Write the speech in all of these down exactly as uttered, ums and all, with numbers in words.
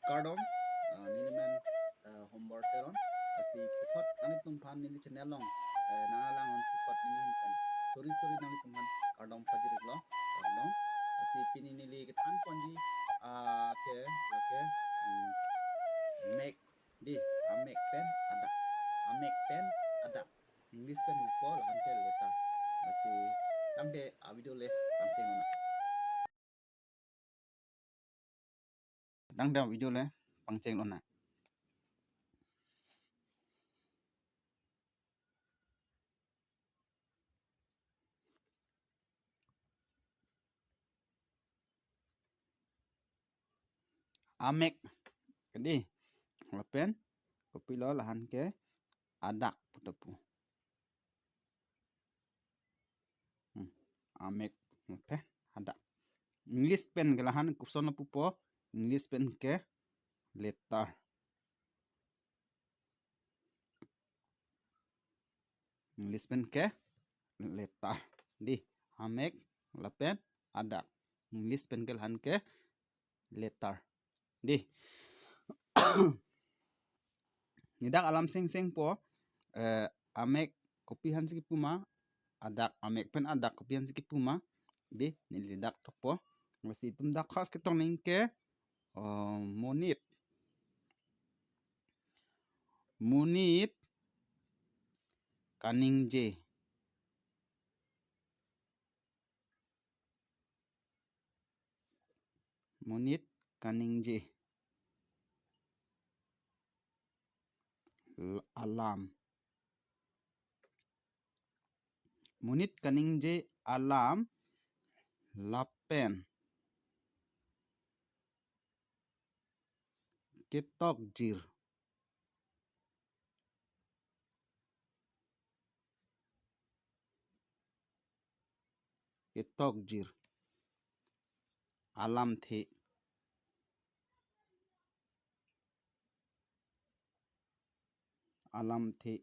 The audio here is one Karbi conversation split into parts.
Kardom, ah, neli men, ah, Hombor Teron. Lasi puthot nanglitum aphan neli channel along, eh, nanglang-un chupot neli ahin pen suri suri nanglitum aphan kardom pajir-iklo. Kardom. Lasi pini neli kethan ponji, ah, ke, ke, hmm, mek, dei, amek pen adak. Amek pen adak. English pen pupo, la-an ke letter. Lasi tangte a-video le pangcheng lonang. Tangte a-video le pangcheng lonang. Amek, dei, lapen kopilo, la-an ke adak puta pu. Hmm. Amek lapen adak. English pen ke la-an koson pupo, English pen ke letter. English pen ke letter. Dei, amek lapen adak. English pen ke la-an ke letter. Dei. Neli dak alam seng seng po, eh, amek kopi aphansi kipu ma, adak, amek pen adak kopi aphansi kipu ma. Dei, neli dak tokpo. Lasi itum dak first ketong nangji ke, oh, monit. Monit kaningje. Monit kaningje. L-, alam. Monit kaningje alam lapen ketokjir. Ketokjir. Alamthe. Alamthe.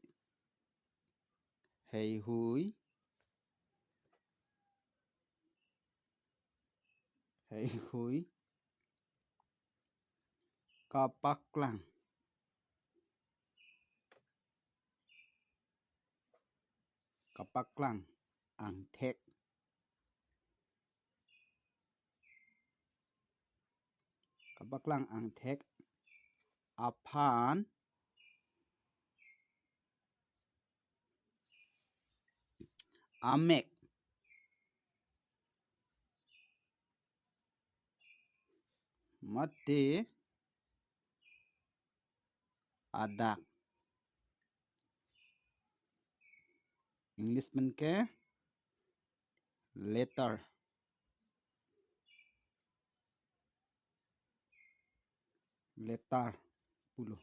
Heihui. Heihui. Kapaklang. Kapaklang angthek. Kapaklang angthek aphan amek mate adak. English pen ke letter. Letter pulo.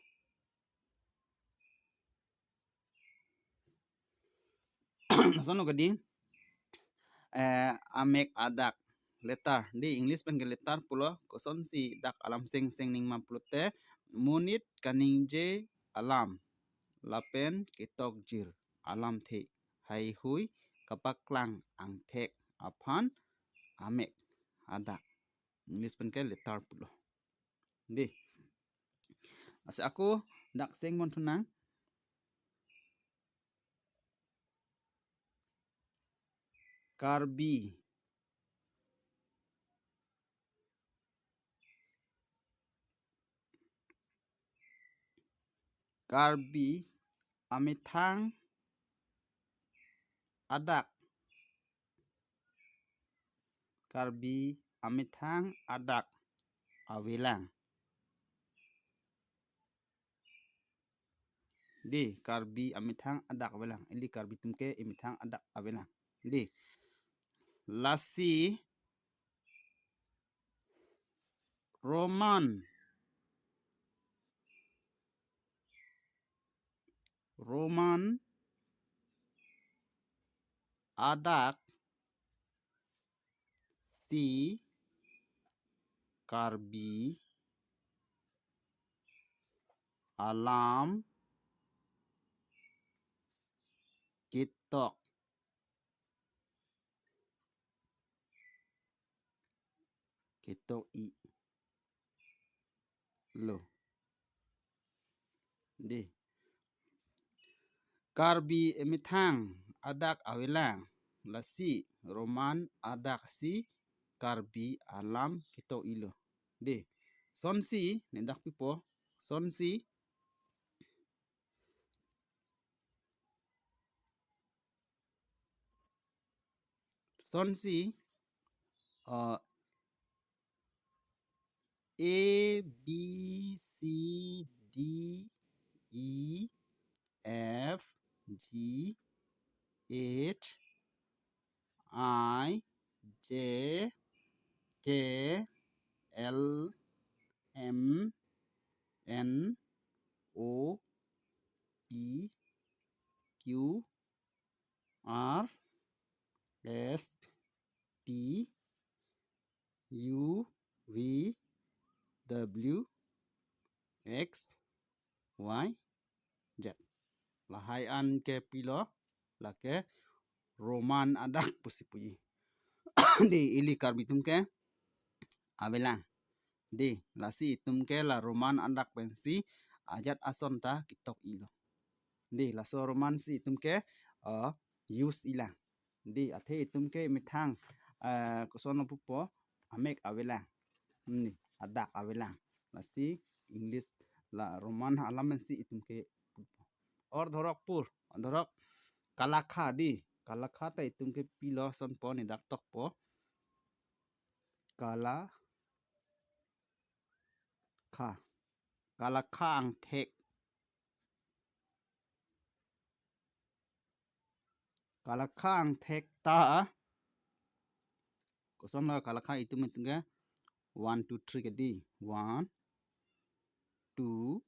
Lason lo kadi, eh, amek adak letter. Dei, English pen ke letter pulo. Kosonsi dak alam seng seng nangji ma pulote, monit kaningje alam lapen ketokjir alamthe, heihui kapaklang angthek aphan amek adak. English pen ke letter pulo. Dei. Lasi ako dak seng mon thunang. Karbi. Karbi amethang adak. Karbi amethang adak avelang. Dei, Karbi amethang adak avelang. Ili Karbi atum ke emethang adak avelang. Dei. Lasi Roman. Roman adak si Karbi alam ketok. Ketok-i. lo. Dei. Karbi emethang adak avelang, lasi Roman adak si Karbi alam ketok-ilo. Dei. Sonsi, ne dak pipo, sonsi, sonsi, uh, A, B, C, D, E, F, G, H, I, J, K, L, M, N, O, P, Q, R, S, T, U, V, W, X, Y, Z. Lahai an ke pilo, lake Roman adak pusi puji. Dei, ili Karbi atum ke avelang. Dei, lasi itum ke la Roman adak pensi ajat ason ta ketok-ilo. Dei, laso Roman si itum ke, uh, use-ilang. Dei, athe itum ke methang, uh, koson pupo, amek avelang. Dei, adak avelang. Lasi English la Roman alam si itum ke pupo. Or dhorok pur, dhorok Kalakha dei. Kalakha ta itum ke pilo, sonpo, ne dak tokpo. Kalakha. Kalakha angthek. Kalakha angthek ta. Koson lo Kalakha itum itum ke. One, two, three ke dei. One, two,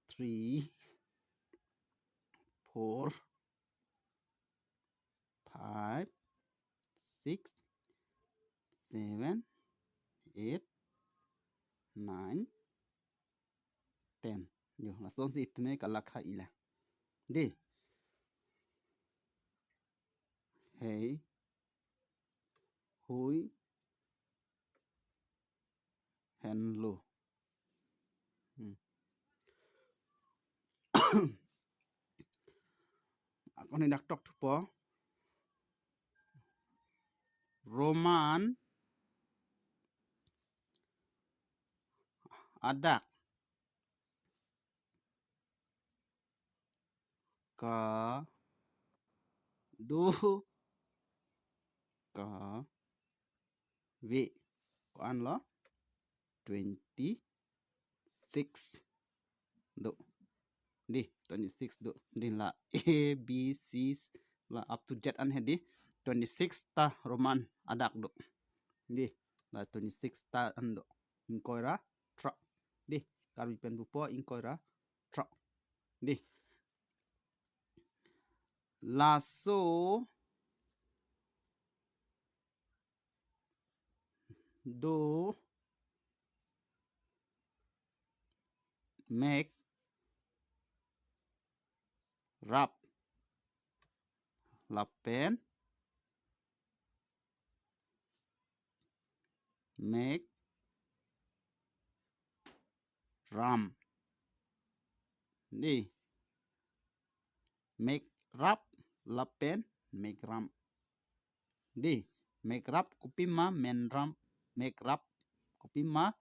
three, four, five, six, seven, eight, nine, ten. Jo, lasonsi itum ke Kalakha-ilang. Dei. Hei, hui, henlo. Hmm. Ako ne dak tok thupo. Roman adak kado kave. Ko-an lo? Twenty-six do. Dei, twenty-six do. Dei, la A, B, C, la up to Z an he dei. Twenty-six ta Roman adak do. Dei, la twenty-six ta an do. Ingkoi ra throk. Dei, Karbi pen pupo ingkoi ra throk. Dei. Laso do mek rap lapen mek ram. Dei. Mek rap lapen mek ram. Dei. Mek rap kopima men ram. Mek rap kopima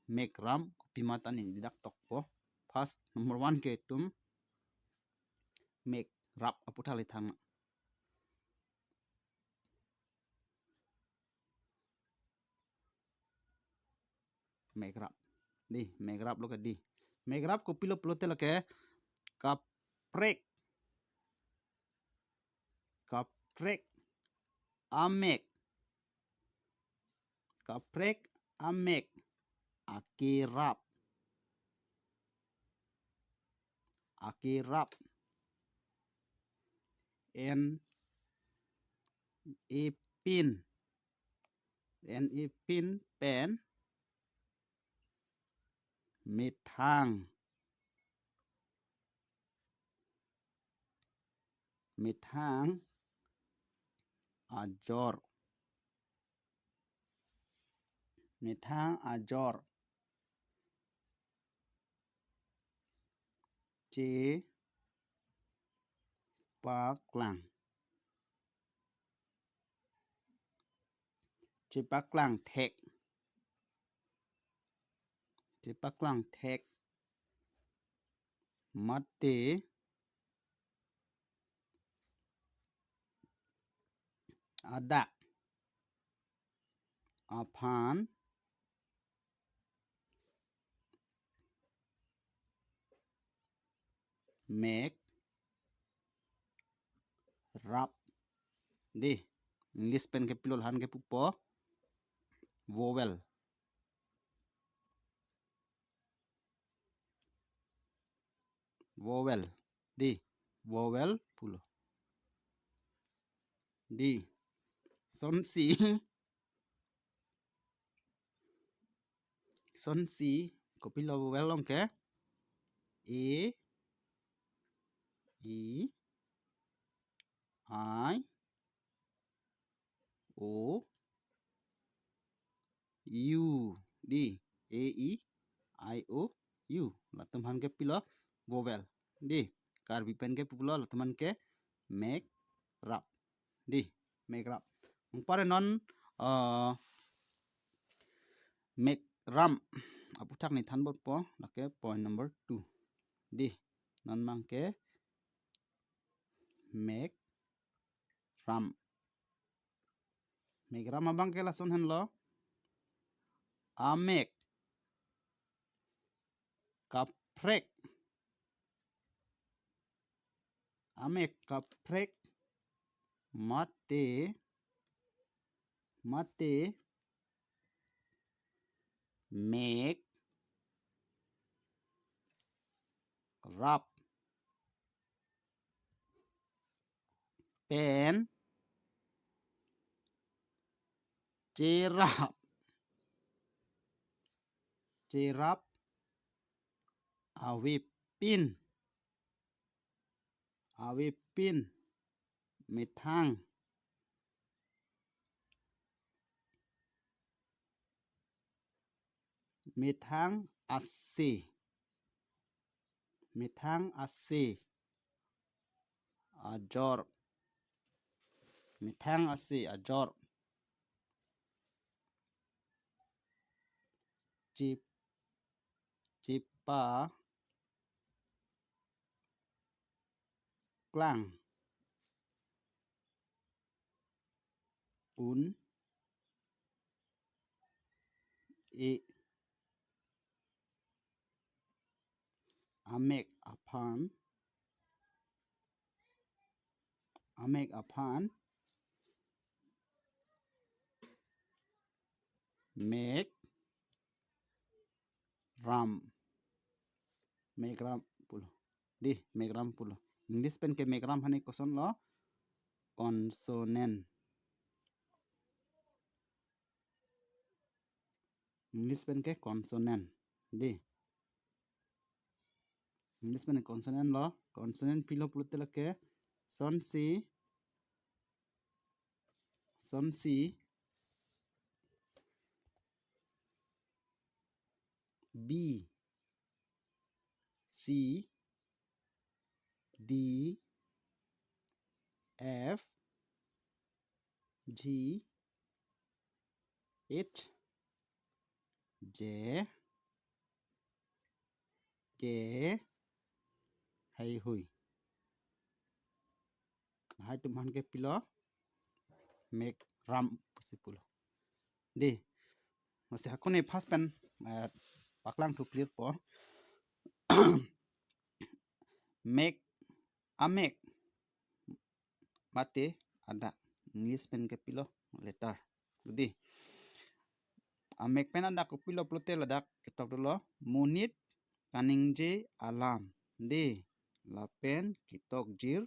mek ram kopima ta ne dak tokpo. First number one ke itum mek rap aputhak le thang. Mek rap. Dei, mek rap lo ke dei. Mek rap kopilo pulote lake kaprek. Kaprek amek. Kaprek amek akerap. Akerap. En ipin. En ipin pen methang. Methang ajor. Methang ajor. Chepaklang. Chepaklang thek. Chepaklang thek. Mate adak aphan mek rap. Dei, English pen kepilo lahan ke pupo vowel. Vowel. Dei, vowel pulo. Dei, sonsi. Sonsi, kopilo vowel along ke? A, E, I, O, U. Dei, A, E, I, O, U. Latum aphan kepilo vowel. Dei, Karbi pen ke pulo latum aphan ke mek rap. Dei, mek rap. Anpar non, eh, mek ram aputhak ne thanbompo, lake point number two. Dei, non abang ke mek ram. Mek ram abang ke lason henlo. Amek kaprek. Amek kaprek mate, mate mek rap pen cherap, cherap avepin, avepin methang, methang ase, methang ase ajor, methang ase ajor chep, chepaklang un-e, amek aphan, amek aphan mek ram, mek ram pulo. Dei, mek ram pulo. English pen ke mek ram aphan ke kosonlo? Consonant. English pen ke consonant. Dei, English pen consonant lo. Consonant kopilo pulote lake sonsi, sonsi B, C, D, F, G, H, J, K, haihui. Lahai atum aphan kepilo mek ram pusi pulo. Dei, masi hakone first pen, eh, paklangthu clear po. Mek, amek mate adak, English pen kepilo letter. Dei, amek pen adak kopilo pulote ladak ketok dolo, monit kaningje alam. Dei, lapen ketokjir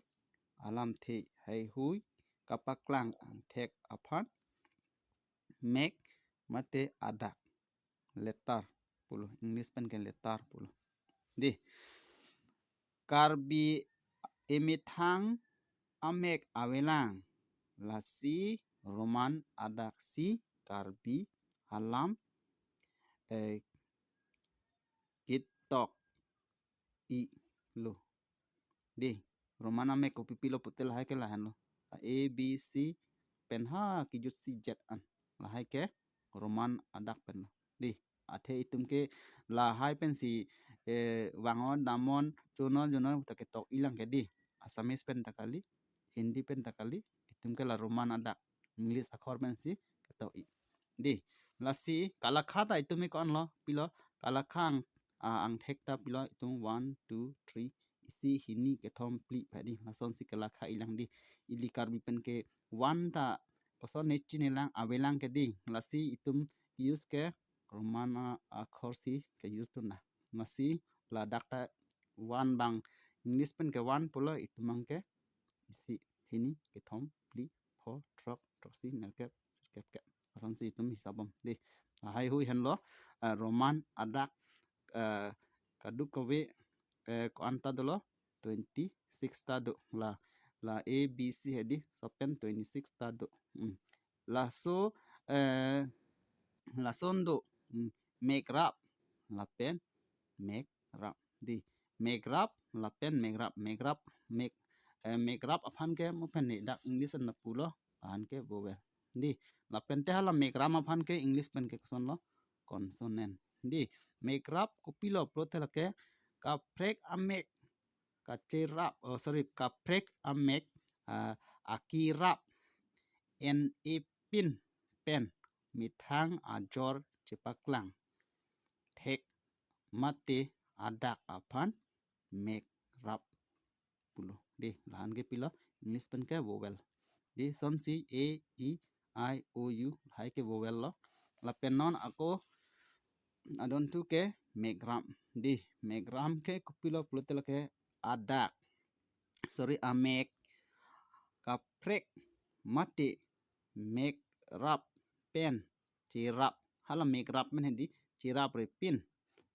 alamthe haihui kapaklang angthek aphan mek mate adak, letter pulo, English pen ke letter pulo. Dei, Karbi emethang amek avelang, lasi Roman adak si Karbi alam, eh, ketok-i lo. Dei, Roman amek kopi pilo pulote lahai ke lahenlo. A, B, C pen ha kejutsi Z an. Lahai ke Roman adak penlo. Dei, athe itum ke lahai pensi, eh, vangnon, damnon, chonon, jonon ta ketok-ilang ke dei. Assamese pen ta kali, Hindi pen ta kali, itum ke la Roman adak, English akhor pensi ketok-i. Dei, lasi kalakha ta itum ke ko-anlo, pilo, kalakha ang, ah, angthek ta pilo, itum one, two, three, isi, hini, kethom, phli, phli dei. Lasonsi kalakha-ilang dei. Ili Karbi pen ke one ta koson ne chinelang, avelang ke dei. Lasi itum use ke Roman a-, akhor si ke-use dun na. Lasi ladak ta one abang English pen ke one pulo, itum abang ke isi, hini, kethom, phli, pho, throk, throksi, nerkep, sirkep, kep. Lasonsi itum hisap bom dei. Lahai hui henlo, eh, Roman adak, eh, kadokave, eh, ko-an ta dolo, twenty-six ta do. La, la A, B, C hedi, laso pen twenty-six ta do. Hmm. Laso, eh, lason do, hmm, mekrap lapen mekrap. Dei, mekrap lapen mekrap, mekrap, mek, eh, mekrap aphan ke mo pen ne dak English an pulo, aphan ke vowel. Dei, lapen te hala mekrap aphan ke English pen ke kosonlo, consonant. Dei, mekrap kopilo pulote lake kaprek amek kacherap, oh, sorry, kaprek amek, ah, akerap en-e pin pen methang ajor chepaklang. Thek mate adak aphan mekrap pulo. Dei, lahan ke pilo, English pen ke vowel. Dei, lasonsi A, E, I, O, U, lahai ke vowel lo. Lapen non ako adon thu ke mekrap. Dei, mekrap ke kopilo pulote lake adak, sorry, amek kaprek mate mekrap pen cherap. Hala mekrap pen hedi, cherap re pin,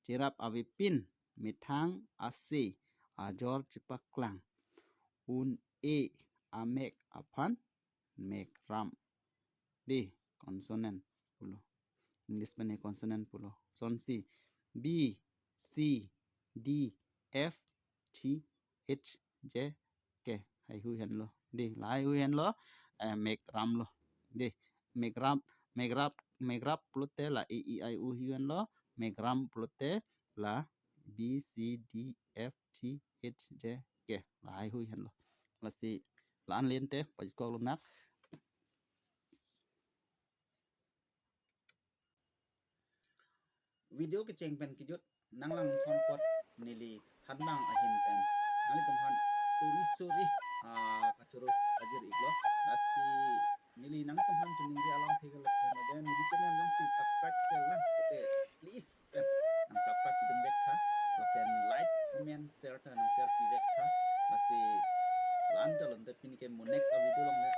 cherap ave pin methang ase ajor chepaklang. Un-e amek aphan mekrap. Dei, consonant pulo. English pen ke consonant pulo. Lasonsi B, C, D, F, G, H, J, K. Lahai hui henlo. Dei, lahai hui henlo, eh, mekrap lo. Dei, mekrap, mekrap, mekrap pulote la A, E, I, O hui henlo. Mekrap pulote la B, C, D, F, G, H, J, K. Lahai hui henlo. Lasi la-an le ante, pajukok lonang. Video kecheng pen kejut nanglang thon apot neli thanbang ahin pen nanglitum aphan suri suri, ah, kachoro ajir iklo. Lasi neli nangtum aphan chiningri alam thek lo pen lapen neli channel jongsi subscribe klemkle pulote please pen nang subscribe pidun vek tha. Lapen like, comment, share ta nang share pi vek tha. Lasi la-an ta lo ante, pini ke mo next video along le